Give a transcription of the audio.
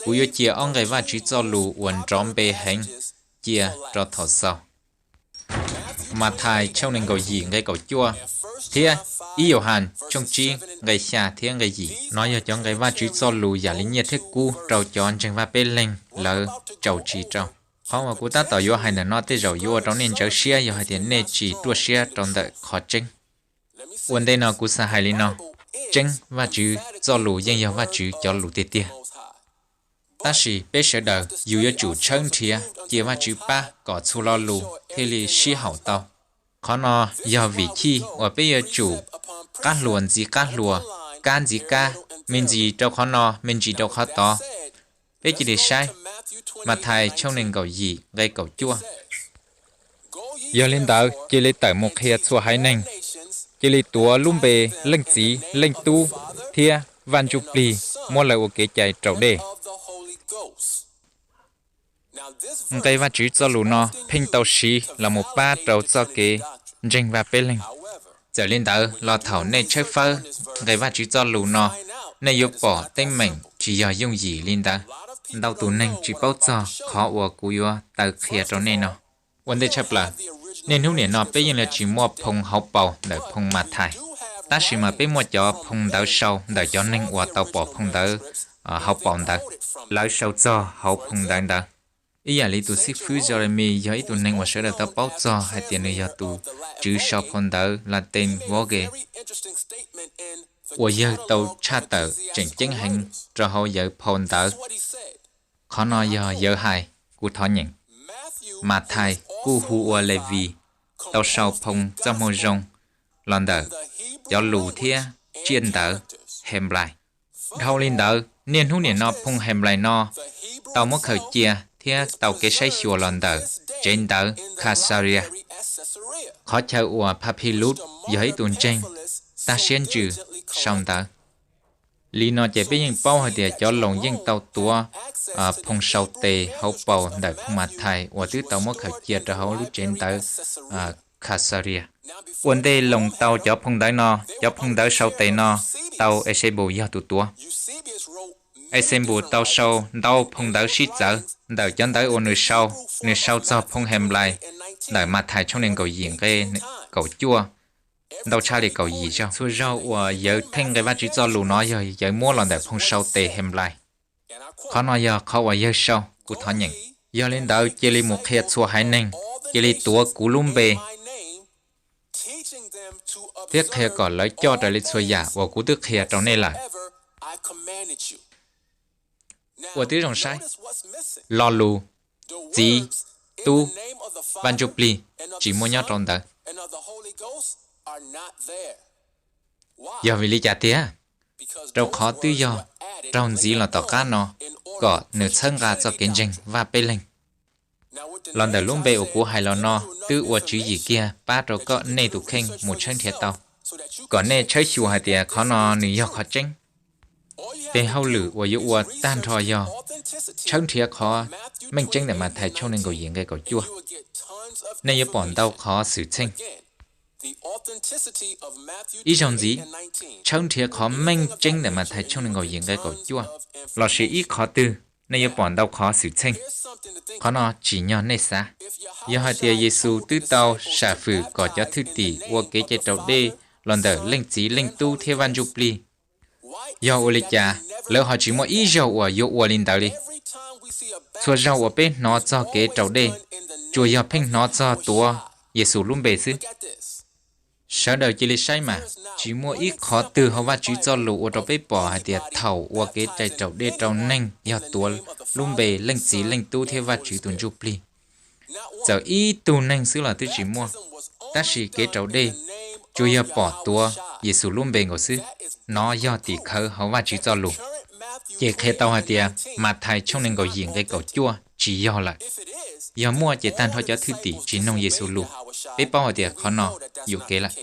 Kuv yuav cia ob nqe Vajtswv txoj lus uas nrov npe heev cia rau thaum xaus. Mathais tshooj nees nkaum yim nqe kaum cuaj thiab ib Yauhas tshooj tsib nqe xya thiab nqe yim. Nov yog cov nqe Vajtswv txoj lus yam li nyiaj thiab kub rau cov ntseeg Vaj Peb Leeg lawv tsaus tsis rau. Qhov uas kuv tab tom yuav hais ntawm no tej zaum yuav ua rau nej ntsawv siab yog hais tias nej tsis ruaj siab rau ntawm qhov tseeb. Ua ntej no kuv xav hais li no: tseeb, Vajtswv txoj lus yeej yog Vajtswv cov lus tiag tiag. Tab sis peb sawv daws yus yuav tsum tshawb nrhiav cia Vajtswv pab kom txhua lo lus thiaj li sib haum tau. Qhov no yog vim chij uas peb yuav tsum qab hluas ntxiv qab hluas, kab ntxiv kab, me ntsis rau qhov no me ntsis rau qhov tod. Peb cia li saib Mathais tshooj nees nkaum yim nqe kaum cuaj. Yog li ntawd cia li tawm mus qhia txhua haiv neeg, cia li tuav lub npe Leej Txiv, Leej Tub thiab Vaj Ntsujplig, muab lawv ua kev cai raus dej. Nqe Vajtswv txoj lus no pheej tau siv los mus pab rau txoj kev ntseeg Vaj Peb Leeg. Txawm li ntawd los thaum nej tshawb fawb nqe Vajtswv txoj lus no, nej yuav pom teeb meem tsis yog yooj yim li ntawd. Ntau tus neeg tsis paub txog qhov uas kuv yuav taw qhia rau nej no. Ua ntej tshaj plaws, niaj hnub nim no peb yeej tsis muaj phoo hauv paus ntawm phoo Mathais, tab sis mas peb muaj cov phoo ntawv sau ntawm cov neeg uas tau pom phoo ntawv hauv paus ntawd, lawv sau txog hauv phoo ntawv ntawd. Ib yam li tus xib fwb Jeremy yog ib tug neeg uas sawv daws tau paub txog hais tias nws yog tus tswv sau phau ntawv Latin Vulgate, uas yawg tau tshaj tawm tseem ceeb heev rau hauv yawg phau ntawv. Qhov no yog yawg hais, kuv thov nyeem: Mathais kuj hu ua Levis tau sau phoo Txoj Moo Zoo los ntawm cov lus thiab tsiaj ntawv Henplais. Dhau li ntawd, niaj hnub nim no phoo Henplais no tau muab khaws cia thiab tau kev saib xyuas los ntawm tsev ntawv Khaxarias, qhov chaw uas Papilus yog ib tug ntseeg tag siab ntsws sau ntawv. Li no ces peb yeej paub hais tias cov Loos yeej tau tuav phoo sau tes hauv paus ntawm phoo Mathais uas twb tau muab khaws cia rau hauv lub tsev ntawv Khaxarias. Ua ntej Loos tau cov phoo ntawv no, cov phoo ntawv sau tes no tau Eusebius yog tus tuav. Eusebius tau sau ntau phoo ntawv sib txawv. Ntawm cov ntawv uas nws sau, nws sau txog phoo Henplais ntawm Mathais tshooj nees nkaum yim nqe kaum cuaj ntau tshaj li kaum yim zaug. Txhua zaug uas yawg theej nqe Vajtswv txoj lus no yog yawg muab los ntawm phoo sau tes Henplais. Qhov no yog qhov uas yawg sau, kuv thov nyeem: Yog li ntawd cia li mus qhia txhua haiv neeg, cia li tuav kuv lub npe thiab qhia kom lawv coj raws li txhua yam uas kuv twb qhia rau nej lawm. Ua tib zoo saib, lo lus Txiv, Tub, Vaj Ntsujplig tsis muaj nyob rau ntawd. Yog vim li cas tiag? Rau qhov twb yog raug ntxiv los tom qab no kom nws txhawb nqa txoj kev ntseeg Vaj Peb Leeg. Los ntawm lub npe uas kuv hais los no twb ua tswv yim kiag pab rau koj nej tus kheej mus tshawb nrhiav tau, kom nej tshawb xyuas hais tias qhov no nws yog qhov tseeb. Tes hauj lwm uas yuav ua tag nrho yog tshawb nrhiav qhov meej tseeb ntawm Mathais tshooj nees nkaum yim nqe kaum cuaj. Nej yuav pom ntau qhov xwm txheej. Ib zaug ntxiv, tshawb nrhiav qhov meej tseeb ntawm Mathais tshooj nees nkaum yim nqe kaum cuaj, lossis ib qhov twg, nej yuav pom ntau qhov xwm txheej. Qhov no tsim nyog nej xav. Yog hais tias Yexus twb tau sam fwm kom cov thwj tim ua kev cai raus dej los ntawm Leej Txiv, Leej Tub thiab Vaj Ntsujplig, yog ua li cas lawv ho tsis muaj ib zaug uas yuav ua li ntawd li? Txhua zaug uas peb hnov txog kev raus dej, tsuas yog pheej hnov txog tuav Yexus lub npe xwb. Sawv daws cia li saib mas, tsis muaj ib qhov twg hauv Vajtswv txoj lus ua rau peb pom hais tias thaum ua kev cai raus dej rau neeg yog tuav lub npe Leej Txiv, Leej Tub thiab Vajtswv tus Ntsujplig. Txawm ib tug neeg xwb los twb tsis muaj, tab sis kev raus dej tsuas yog pom tuav Yexus lub npe nkaus xwb. Nov yog tim khawv hauv Vajtswv txoj lus. Ces qhia tau hais tias Mathais tshooj nees nkaum yim nqe kaum cuaj tsis yog lawm. Yog muaj ces tag nrho cov thwj tim tsis noog Yexus lus. Peb paub hais tias qhov no yuam kev lawm.